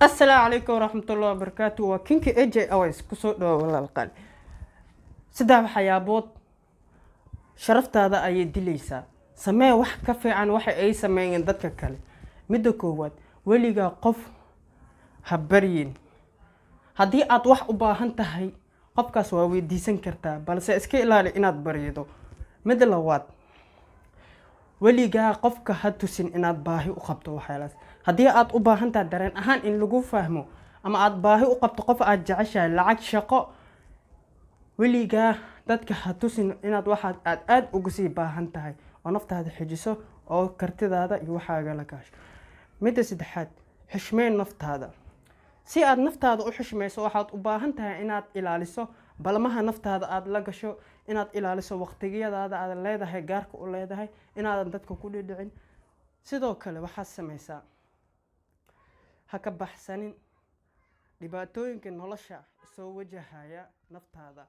Asalaamu calaykum waraxmatullahi wabarakaatu. Waa kinka AJ Aways. Kusoo dhawo, walaal qaali. Saddex waxyaabood sharaftaada ayay dilaysaa. Samee wax ka fiican waxa ay sameeyeen dadka kale. Midda koowaad, weligaa qof ha baryin. Haddii aad wax u baahan tahay, qofkaas waa weydiisan kartaa, balse iska ilaali inaad baryido. Midda labaad, weligaa qofka ha tusin inaad baahi u qabto waxyaalaas. Haddii aad u baahan tahay dareen ahaan in lagu fahmo ama aad baahi u qabto qof aad jeceshahay, lacag, shaqo, weligaa dadka ha tusin inaad waxaad aad uga sii baahan tahay, oo naftaada xijiso oo kartidaada iyo waxaaga la kaasho. Midda saddexaad, xishmeyn naftaada. Si aad naftaada u xishmayso, waxaad u baahan tahay inaad ilaaliso balmaha naftaada aada la gasho, inaad ilaaliso waqtigiyadaada aad leedahay, gaarka u leedahay, inaadan dadka ku dhidhicin. Sidoo kale waxaad samaysaa, ha ka baxsanin dhibaatooyinka nolosha soo wajahaya naftaada.